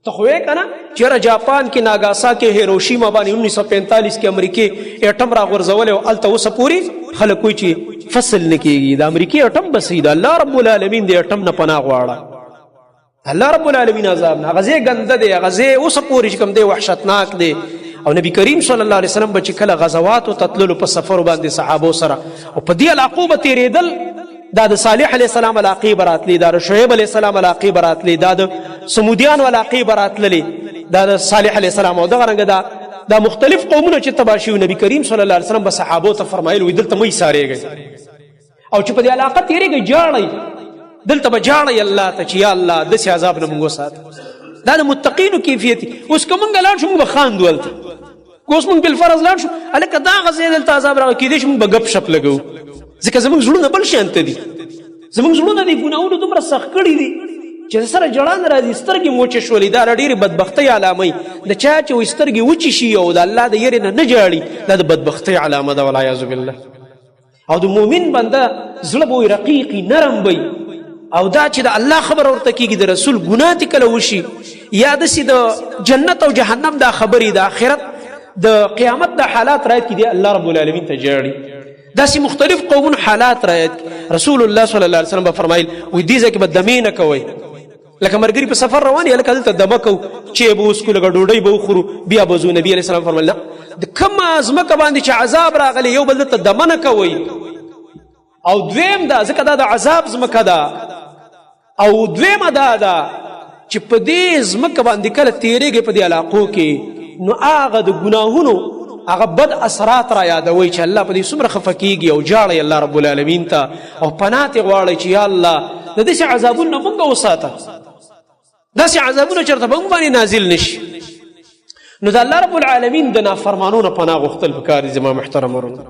ته خو یې کنه چیرې جاپان کې ناګاساکي هیروشیما باندې 1945 کې امریکای اټم را غورځول او الته اوسه پوری خلک کوی چې فصل نکېږي. د امریکای اټم بسې د الله رب العالمین د اټم نه پناه غواړه، الله رب العالمین عذاب نه. غزه ګنده دی، غزه اوس پوری کوم دی، وحشتناک دی. او نبی کریم صلی الله علیه وسلم بچ کله غزوات او تتللو په سفر باندې صحابه سره او په دې علاقو به تیرېدل، دا د صالح علی السلام علاقې براتلی، دا د شعیب علی السلام علاقې براتلی، دا د سمودیانو علاقې براتللی، دا د صالح علی السلام او دغه رنګ دا مختلف قومونه چې تباشیو، نبی کریم صلی الله علیه وسلم به صحابو ته فرمایل وی دلته مې ساريږي او چې په دې علاقه تیریږي جاړی، دلته به جاړی الله ته چې یا الله داسې عذاب نه مونږ وساته. دا د متقینو کیفیت. اوس که مونږ لاړ شو، مونږ به خاندو هلته. که اوس مونږ بالفرض لاړ شو، هلکه دا غزې دلته عذاب راغی، کېدای شي مونږ به ګپ شپ لګوو، ځکه زمونږ زړونه بل شان ته دي. زمونږ زړونه دې ګناهونو دومره سخت کړي دي چې سره جړا نه راځي، سترګې مو وچې شولې. دا ډېرې بدبختۍ علامه د چا چې وایي سترګې وچې شي او د الله د یرې نه نه ژاړي، دا د بدبختۍ علامه ده، والعیاذ بالله. او د مؤمن بنده زړه به رقیقي، نرم وي، او دا چې د الله خبر ورته کیږي، د رسول ګناه ته کله وشي یا د سي د جنت او جهنم دا خبرې، د آخرت د قیامت د حالات رايت کې دی، الله رب العالمین ته جاړي. داسې مختلف قومونو حالات رايت، رسول الله صلی الله علیه وسلم به فرمایل وي دې ځکه به دمې نه کوي، لکه مرګري په سفر روان یې، لکه دلته دمه کو چې به اوس کو لکه ډوډۍ به وخورو بیا به ځو. نبی علیه السلام فرمایل د کومه ځمکه باندې چې عذاب راغلی، یو بل ته دمه نه کوئ. او دویم دا ځکه دا د عذاب ځمکه ده. او دویمه دا ده چې په دې ځمکه باندې کله تیریږي په دې علاقو کې، نو هغه د ګناهونو هغه بد اثرات را یادوي چې الله په دې څومره خفه کیږي او جاړي الله رب العالمین ته او پناه ته غواړي چې یا الله د دې عذابونو موږ وساته، داسې عذابونه چېرته به موږ باندې نازل نشي. نو د الله رب العالمین د نافرمانو نه پناه غوښتل پکار دي، زما محترم ورونو.